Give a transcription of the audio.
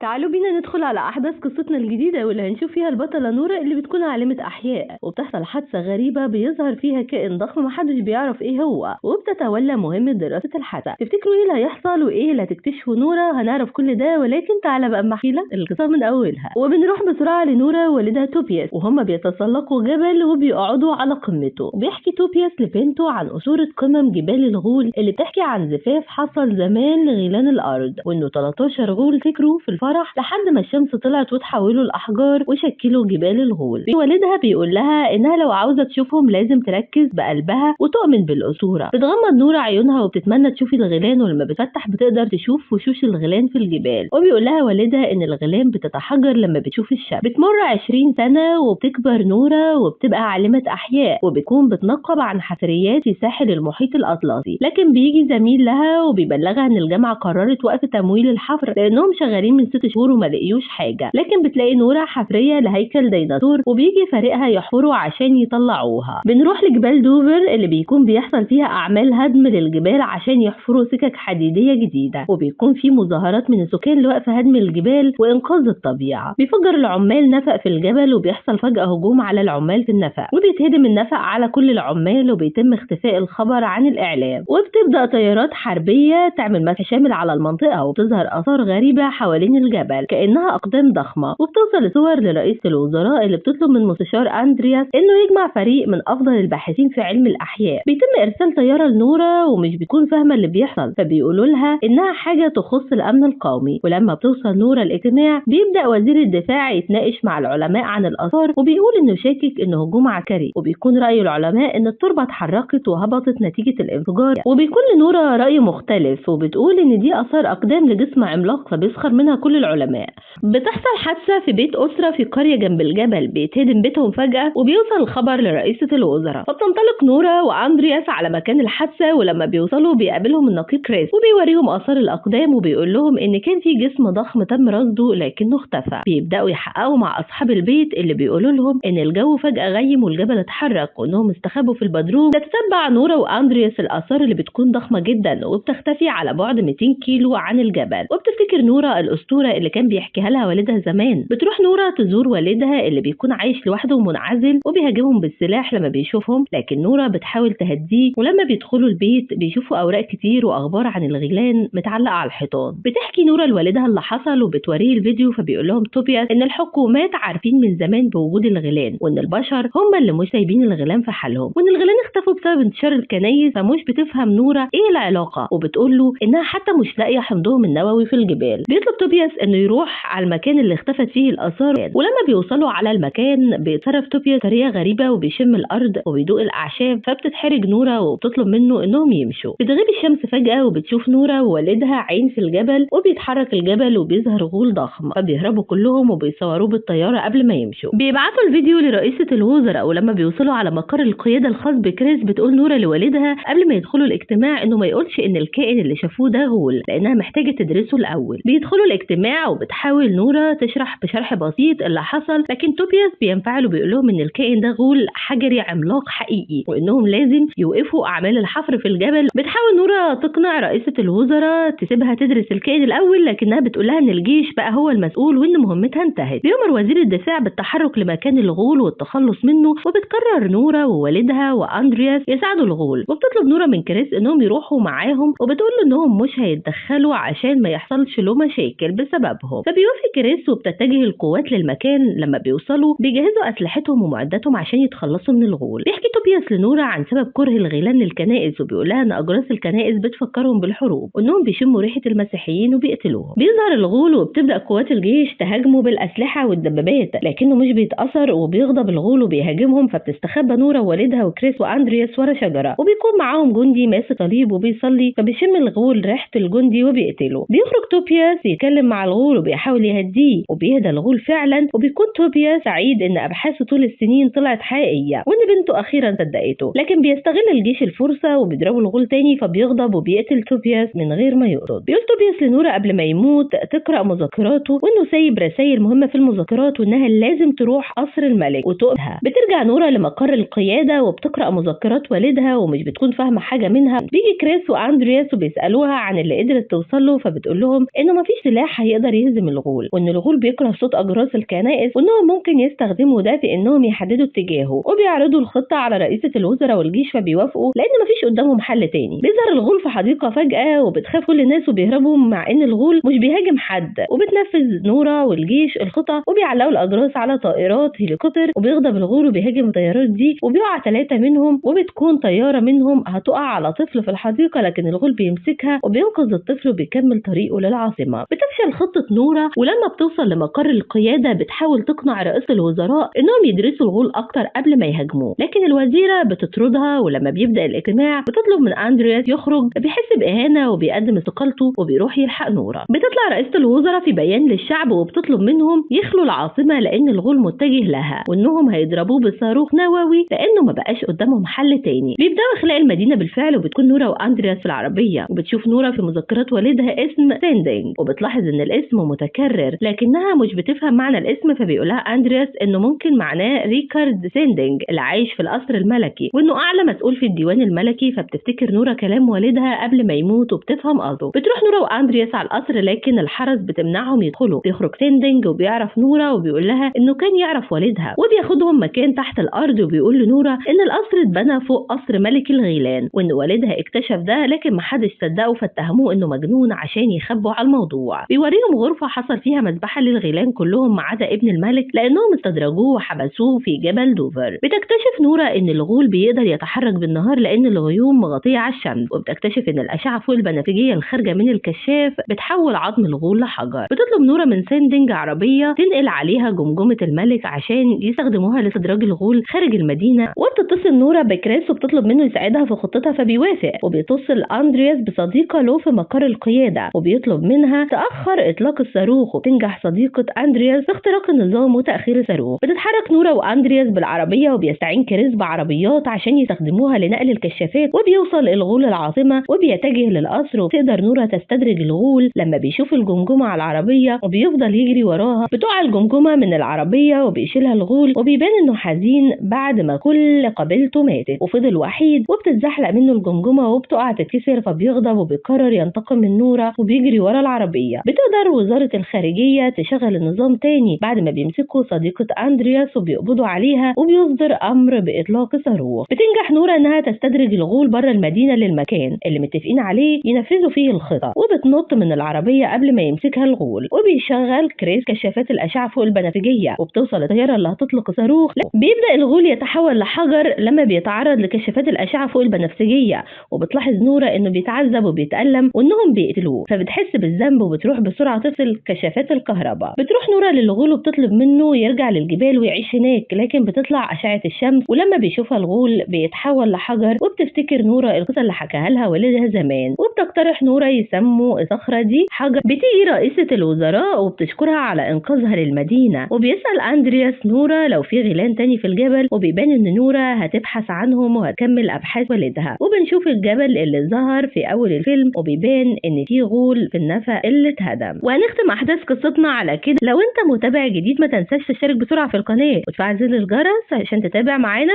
تعالوا بينا ندخل على أحداث قصتنا الجديدة واللي هنشوف فيها البطلة نورة اللي بتكون عالمة أحياء، وبتحصل حادثة غريبة بيظهر فيها كائن ضخم محدش بيعرف إيه هو، وبتتولى مهمة دراسة الحادثة. تفتكروا إيه اللي هيحصل وإيه اللي هتكتشفه نورة؟ هنعرف كل ده، ولكن تعالى بقى أما أحكي لك القصة من أولها. وبنروح بسرعة لنورة ووالدها توبياس، وهما بيتسلقوا جبل وبيقعدوا على قمته. بيحكي توبياس لبنته عن أسطورة قمم جبال الغول اللي بتحكي عن زفاف حصل زمان لغيلان الأرض، وإنه 13 غول سكروا في الفرح لحد ما الشمس طلعت وتحولوا الأحجار وشكلوا جبال الغول. والدها بيقول لها إنها لو عاوزة تشوفهم لازم تركز بقلبها وتؤمن بالأسطورة. بتغمض نورة عيونها وبتتمنى تشوف الغيلان، ولما بتفتح بتقدر تشوف وشوش الغيلان في الجبال. وبيقول لها والدها إن الغيلان بتتحجر لما بتشوف الشمس. بتمر 20 سنة وبتكبر نورة وبتبقى عالمة أحياء، وبتكون بتنقب عن حفريات في ساحل المحيط الأطلسي. لكن بيجي زميل لها وبيبلغها إن الجامعة قررت وقف تمويل الحفر لأنهم شغالين من 6 شهور وما لقيوش حاجة. لكن بتلاقي نورة حفرية لهيكل ديناصور، وبيجي فريقها يحفروا عشان يطلعوها. بنروح لجبال دوفر اللي بيكون بيحصل فيها أعمال هدم للجبال عشان يحفروا سكك حديدية جديدة، وبيكون في مظاهرات من السكان لوقف هدم الجبال وإنقاذ الطبيعة. بيفجر العمال نفق في الجبل، وبيحصل فجأة هجوم على العمال في النفق، وبيتهدم النفق على كل العمال، وبيتم اختفاء الخبر عن الإعلام. وبتبدأ طيارات حربية تعمل مسح شامل على المنطقة، وبتظهر آثار غريبة حوالين الجبل كأنها أقدام ضخمة. وبتوصل صور لرئيس الوزراء اللي بتطلب من مستشار أندرياس إنه يجمع فريق من أفضل الباحثين في علم الأحياء. بيتم إرسال طيارة لنورة ومش بتكون فاهمة اللي بيحصل، فبيقولوا لها إنها حاجة تخص الأمن القومي. ولما بتوصل نورة الاجتماع بيبدأ وزير الدفاع يتناقش مع العلماء عن الآثار، وبيقول إنه شاكك إنه هجوم عسكري، وبيكون رأي العلماء إن التربة اتحركت وهبطت نتيجة الانفجار. وبيكون لنورة رأي مختلف، وبتقول إن دي آثار أقدام لجسم عملاق، فبيسخر منها كل العلماء. بتحصل حادثة في بيت أسرة في قرية جنب الجبل، بيتهدم بيتهم فجأة، وبيوصل الخبر لرئيسة الوزراء. فبتنطلق نورة وأندرياس على مكان الحادثة، ولما بيوصلوا بيقابلهم النقيب كريس وبيوريهم آثار الأقدام، وبيقول لهم إن كان في جسم ضخم تم رصده لكنه اختفى. بيبدأوا يحققوا مع أصحاب البيت اللي بيقولوا لهم إن الجو فجأة غيم والجبل اتحرك، وإنهم استخبوا في البدروم. تتبع نورة وأندرياس الآثار اللي بتكون ضخمة جدا وبتختفي على بعد 200 كيلو عن الجبل. وبتفتكر نورة الأسطورة اللي كان بيحكيها لها والدها زمان. بتروح نورة تزور والدها اللي بيكون عايش لوحده ومنعزل، وبيهاجمهم بالسلاح لما بيشوفهم، لكن نورة بتحاول تهديه. ولما بيدخلوا البيت بيشوفوا أوراق كتير وأخبار عن الغيلان متعلقة على الحيطان. بتحكي نورة لوالدها اللي حصل وبتوريه الفيديو، فبيقول لهم توبياس إن الحكومات عارفين من زمان بوجود الغيلان، وإن البشر هم اللي مش سايبين الغيلان في حالهم، وإن الغيلان اختفوا بسبب انتشار الكنايس. فمش بتفهم نورة إيه العلاقة، وبتقول له إنها حتى مش لاقية حمضهم النووي في الجبال. بيطلب توبياس إنه يروح على المكان اللي اختفت فيه الآثار، ولما بيوصلوا على المكان بيتصرف توبياس بطريقة غريبة وبيشم الأرض وبيدوق الأعشاب، فبتتحرج نورة وبتطلب منه إنهم يمشوا. بتغيب الشمس فجأة وبتشوف نورة ووالدها عين في الجبل، وبيتحرك الجبل وبيظهر غول ضخم، فبيهربوا كلهم وبيصوروه بالطيارة قبل ما يمشوا. بيبعتوا الفيديو لرئيسة الوزراء، ولما بيوصلوا على مقر القيادة الخاص بكريس بتقول نورة لوالدها قبل ما يدخلوا الاجتماع إنه ما يقولش إن الكائن اللي شافوه ده غول، لأنها محتاجة تدرسه الأول. بيدخلوا الاجتماع وبتحاول نورة تشرح بشرح بسيط اللي حصل، لكن توبياس بينفعل وبيقول لهم إن الكائن ده غول حجري عملاق حقيقي، وإنهم لازم يوقفوا أعمال الحفر في الجبل. بتحاول نورة تقنع رئيسة الوزراء تسيبها تدرس الكائن الأول، لكنها بتقول لها إن الجيش بقى هو المسؤول وإن مهمتها انتهت. بيأمر وزير الدفاع بالتحرك لمكان الغول والتخلص منه، وبتقرر نورة ووالدها وأندرياس يساعدوا الغول. وبتطلب نورة من كريس إنهم يروحوا معاهم، وبتقول له إنهم مش هيتدخلوا عشان ما يحصلش له مشاكل بسببهم. فبيوافق كريس وبتتجه القوات للمكان. لما بيوصلوا بيجهزوا أسلحتهم ومعداتهم عشان يتخلصوا من الغول. بيحكي توبياس لنورة عن سبب كره الغيلان للكنائس، وبيقول لها إن أجراس الكنائس بتفكرهم بالحروب، وإنهم بيشموا ريحة المسيحيين وبيقتلوهم. بيظهر الغول وبتبدأ قوات الجيش تهاجمه بالأسلحة والدبابات، لكنه مش بيتأثر وبيغضب الغول وبيهاجمهم. فبتستخبى نورة ووالدها وكريس وأندرياس ورا شجرة، وبيكون معاهم جندي ماسك صليب وبيصلي، فبيشم الغول ريحة الجندي وبيقتله. بيخرج توبياس يتكلم مع الغول وبيحاول يهديه، وبيهدى الغول فعلا. وبيكون توبياس سعيد إن أبحاثه طول السنين طلعت حقيقية، وإن بنته أخيرا صدقته. لكن بيستغل الجيش الفرصة وبيضربوا الغول تاني، فبيغضب وبيقتل توبياس من غير ما يقصد. بيقول توبياس لنورة قبل ما يموت تقرأ مذكراته، وإنه سايب رسائل مهمة في المذكرات، وإنها لازم تروح قصر الملك وتقتلها. بترجع نورة لمقر القيادة وبتقرأ مذكرات والدها ومش بتكون فاهمة حاجة منها. بيجي كريس وأندرياس وبيسألوها عن اللي قدرت توصل له، فبتقول لهم إنه مفيش سلاح هيقدر يهزم الغول. الغول، وان الغول بيكره صوت اجراس الكنائس، وانهم ممكن يستخدموا ده في انهم يحددوا اتجاهه. وبيعرضوا الخطة على رئيسه الوزراء والجيش فبيوافقوا لان مفيش قدامهم حل تاني. بيظهر الغول في حديقة فجاة وبتخاف كل الناس وبيهربوا مع ان الغول مش بيهاجم حد. وبتنفذ نوره والجيش الخطة وبيعلقوا الاجراس على طائرات هليكوبتر، وبيغضب الغول وبيهاجم الطيارات دي وبيقع 3 منهم، وبتكون طيارة منهم هتقع على طفل في الحديقة لكن الغول بيمسكها وبينقذ الطفل وبيكمل طريقه للعاصمه. بتفشل خطه نوره، ولما بتوصل لمقر القيادة بتحاول تقنع رئيس الوزراء انهم يدرسوا الغول اكتر قبل ما يهاجموه، لكن الوزيرة بتطردها. ولما بيبدا الاجتماع بتطلب من اندرياس يخرج، بيحس باهانه وبيقدم استقالته وبيروح يلحق نوره. بتطلع رئيسه الوزراء في بيان للشعب وبتطلب منهم يخلوا العاصمة لان الغول متجه لها، وانهم هيضربوه بصاروخ نووي لانه ما بقاش قدامهم حل تاني. بيبداوا اخلاء المدينة بالفعل، وبتكون نوره واندرياس في العربية، وبتشوف نوره في مذكرات والدها اسم سيندينج، وبتلاحظ ان الاسم متكرر لكنها مش بتفهم معنى الاسم، فبيقولها اندرياس انه ممكن معناه ريكارد سيندينج اللي عايش في القصر الملكي وانه اعلى مسؤول في الديوان الملكي. فبتفتكر نوره كلام والدها قبل ما يموت وبتفهم قصده. بتروح نوره واندرياس على القصر لكن الحرس بتمنعهم يدخلوا. بيخرج سيندينج وبيعرف نوره وبيقول لها انه كان يعرف والدها، وبياخدهم مكان تحت الارض وبيقول لنوره ان القصر اتبنى فوق قصر ملك الغيلان، وان والدها اكتشف ده لكن محدش صدقه فاتهموه انه مجنون عشان يخبوا على الموضوع. بيوريهم غرفة حصل فيها مذبحه للغيلان كلهم ما عدا ابن الملك لانهم استدرجوه وحبسوه في جبل دوفر. بتكتشف نوره ان الغول بيقدر يتحرك بالنهار لان الغيوم مغطيه على الشمس، وبتكتشف ان الاشعة فوق البنفسجية الخارجة من الكشاف بتحول عظم الغول لحجر. بتطلب نوره من سيندينج عربية تنقل عليها جمجمه الملك عشان يستخدموها لاستدراج الغول خارج المدينة. وبتتصل نوره بكريس وبتطلب منه يساعدها في خطتها فبيوافق، وبيتصل اندرياس بصديقه له في مقر القيادة وبيطلب منها تاخر اطلاق الصاروخ، وبتنجح صديقه اندرياس في اختراق النظام وتاخير الصاروخ. بتتحرك نوره واندرياس بالعربية وبيستعين كريس بعربيات عشان يستخدموها لنقل الكشافات، وبيوصل الغول العاصمة وبيتجه للقصر. وبتقدر نوره تستدرج الغول لما بيشوف الجمجمة على العربية وبيفضل يجري وراها. بتقع الجمجمة من العربية وبيشيلها الغول، وبيبان انه حزين بعد ما كل قبيلته ماتت وفضل وحيد، وبتتزحلق منه الجمجمة وبتقع تتكسر، فبيغضب وبيقرر ينتقم من نوره وبيجري ورا العربية. بتقدر وزارة الخارجية تشغل النظام تاني بعد ما بيمسكوا صديقه اندرياس وبيقبضوا عليها، وبيصدر امر باطلاق صاروخ. بتنجح نوره انها تستدرج الغول بره المدينة للمكان اللي متفقين عليه ينفذوا فيه الخطة، وبتنط من العربية قبل ما يمسكها الغول، وبيشغل كريس كشافات الاشعة فوق البنفسجية، وبتوصل الطيارة اللي هتطلق صاروخ. بيبدا الغول يتحول لحجر لما بيتعرض لكشافات الاشعة فوق البنفسجية، وبتلاحظ نوره انه بيتعذب وبيتالم وانهم بيقتلوه، فبتحس بالذنب وبتروح بسرعة تفصل كشافات الكهرباء. بتروح نوره للغول وبتطلب منه يرجع للجبال ويعيش هناك، لكن بتطلع اشعه الشمس، ولما بيشوفها الغول بيتحول لحجر. وبتفتكر نوره القصة اللي حكاها لها والدها زمان، وبتقترح نوره يسموا الصخرة دي حجر. بتيجي رئيسه الوزراء وبتشكرها على انقاذها للمدينة، وبيسال اندرياس نوره لو في غيلان تاني في الجبل، وبيبان ان نوره هتبحث عنهم وهتكمل ابحاث والدها. وبنشوف الجبل اللي ظهر في اول الفيلم، وبيبان ان في غول في النفق اللي اتهدم. وهنختم احداث قصتنا على كده. لو انت متابع جديد ما تنساش تشترك بسرعة في القناة وتفعل زر الجرس عشان تتابع معانا.